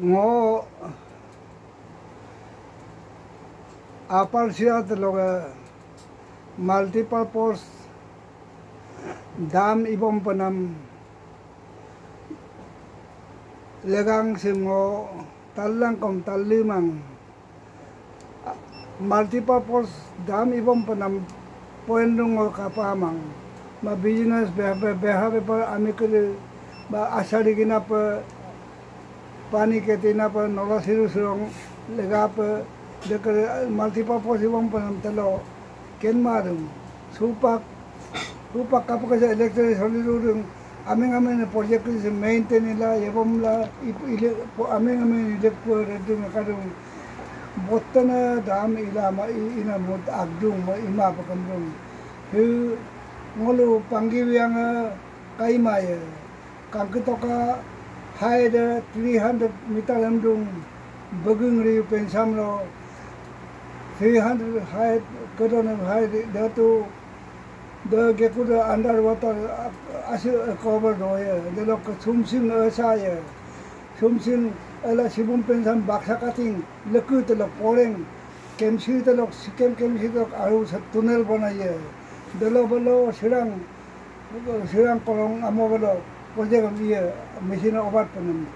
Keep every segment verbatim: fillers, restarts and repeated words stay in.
Ngo Upper Siang te loge multipurpose dam ibom penam legang sim ngo talang kom talimang. Multipurpose dam ibom penam point dung ngo kapamang. Ma business beha beha bepa ami kede ba asari gina pe pani ketina pe nola siru surong lega pe dekere multipurpose ibom penam telo ken marung. Supak, supak kapekasa electric solid urung. Ameng ameng project se maintain ila, yebom la, ip-, ile, po-, ameng ameng ilek po redung kadung. Bottana dam ila ma i-, ina mot agdung, ma ima pakamdung. He ngolu panggi wiang, eh, kaima ye. Kangkitoka high de three hundred meter emdung. Begung ri pensam lo. Three hundred high, kedon high de, de tu de geku de underwater, ah, asi, eh, cover doye. Delok sumsing, eh, saye. Sumsing, ela sibum pensam baksa kating, leku telok poreng. Kemsi telok, sikem kemsi telok, aru sa tunnel bonaye. Delo belo sirang, sirang kolong amo belo, project am iye, machine obat penem.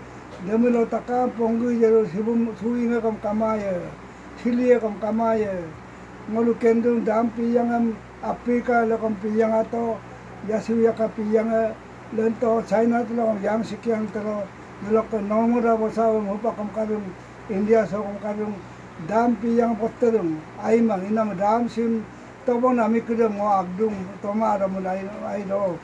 Demilo takam ponggu jero sibum suinga kam kamaye. Silie kom kamaye. Ngolu kendung dam piyang em Afrika lo kom piyang ato, yasu yaka piyang e, lento China telo kom yang sikiang telo, lelok ke nomo da bosa kom hupa kom kadung, India so kom kadung, dam piyang bottedung, aimang inam dam sim, tobon ami kedem ngo agdung, toma ada mun ai, ai do,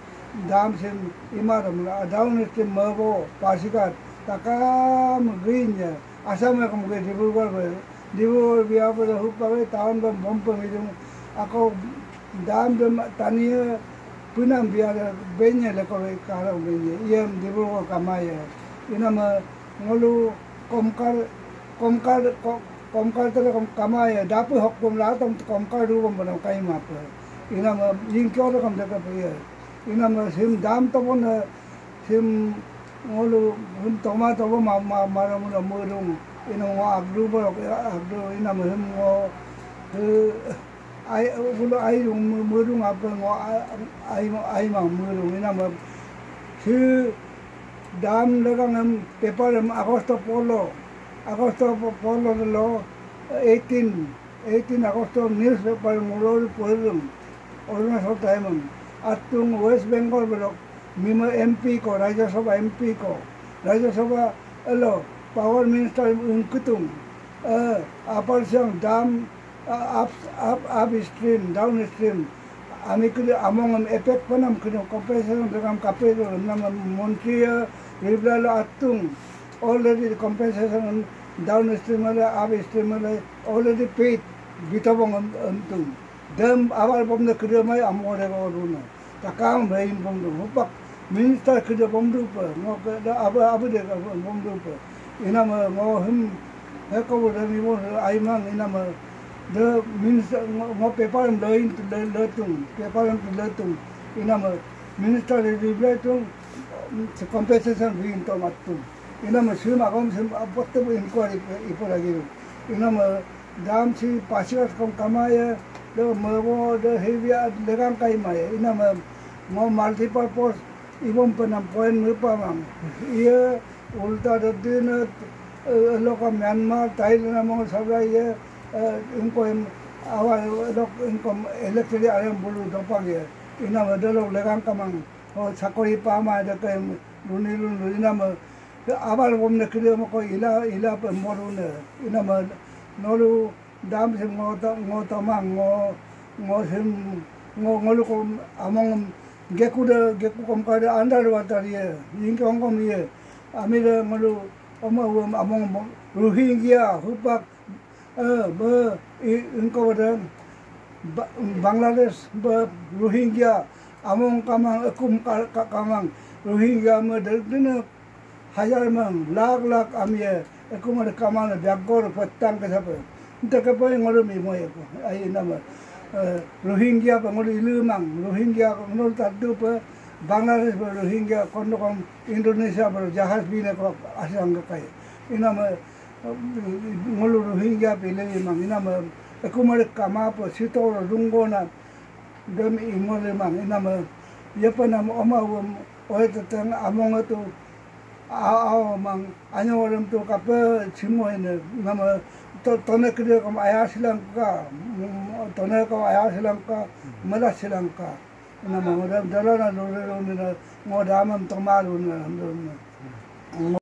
dam sim, ima ada mun, downstream mebo, Pasighat, takam gin ye, Assam e kom ke Dibrugarh be, Dibrugarh biya pe hupa pe town pe bom pe midung. Ako dam pe tanie punam biya benye leko pe karo benye. Iyem Dibrugarh kamaye. Inama ngolu Komkar, Komkar, ko-, Komkar tele kom kamaye. Dapu hok pun latom Komkar du bom benam kaima pe. Inama yingkyo de kom deka pe ye. Inama sim dam to pun, eh, sim ngolu sim toma tobo ma, ma, mara mula murung. Ina ngo agdu borok, agdu ina mehim ngo, eh, ai, bulu ai rung mu-, murung apa ngo a-, ai, ai mang murung ina me. Si dam legang em paper em Agosto polo. Agosto po-, polo lo eighteen. Eighteen August newspaper ngolori poridung, Arunachal Times. Atung West Bengal belok mima M P ko, Rajya Sabha M P ko, Rajya Sabha elo power minister ingkutung, eh, Upper Siang dam, eh, up, up, upstream, downstream, ami kili among em effect panam kini compensation dengan kapelo nama montri ya, ribla lo atung, already compensation downstream le, upstream le, already paid, bitobong em, emtung. Dem abar bomde kede mai amore oruna. Takam rain bomdu. Hupak minister kede bomdu pe. Ngo ke da aba, aba de ka bomdu pe. Inama ngo him heko de ni mo aimang inama de minister ngo, ngo paper em lain tu le, letung. Paper em tu letung. Inama minister de reply tung, se compensation rin to matung. Inama sim agom sim apotte inquiry ipo lagi. Inama dam si Pasighat kom kamaye, de mebo, de hivia, legang kaimaye. Inama ngo multipurpose, ibom penam point mepamang. Iye, ulta de dina, eh, loka Myanmar, Thailand among sabla iye, eh, ingko em, awa, lok ingko electric ayam bulu dopang iye. Inama delok legang kamang. O sakori pama de ke luni luni inama Abal bomne kiri moko ila, ila pe morune. Inama nolu dam sim ngo to, ngo tomang, ngo, ngo sim, ngo, ngolu ko among geku de, geku kom kade andar watar ye. Yingke ongkom ye. Ami de ngolu oma uam among mo-, Rohingya, hupak, eh, be, i, ingko de, Ba-, Bangladesh, be, Rohingya, among kamang, ekum ka-, ka-, kamang, Rohingya me de, dene, Hajar mang, lak lak amie, ekum ada kamana biagor petang ke sape. Nte ke pai ngolum imo eko, ai nama, eh, Rohingya pe ngolu ilu mang, Rohingya ngolu tadu pe, Bangladesh pe Rohingya, kondo kom Indonesia pe jahas bine ko asang ke kai. Iname ngolu Rohingya pele mang iname ekumare kamapo sito rungona dem imole mang iname yepanam oma wem oe teteng among etu a ao mang anyo orem tu kape simo ine iname to tone kede kom aya silangka tone ko aya silangka mela silangka iname ngorem dalana lore lore ngo damam tomalu ne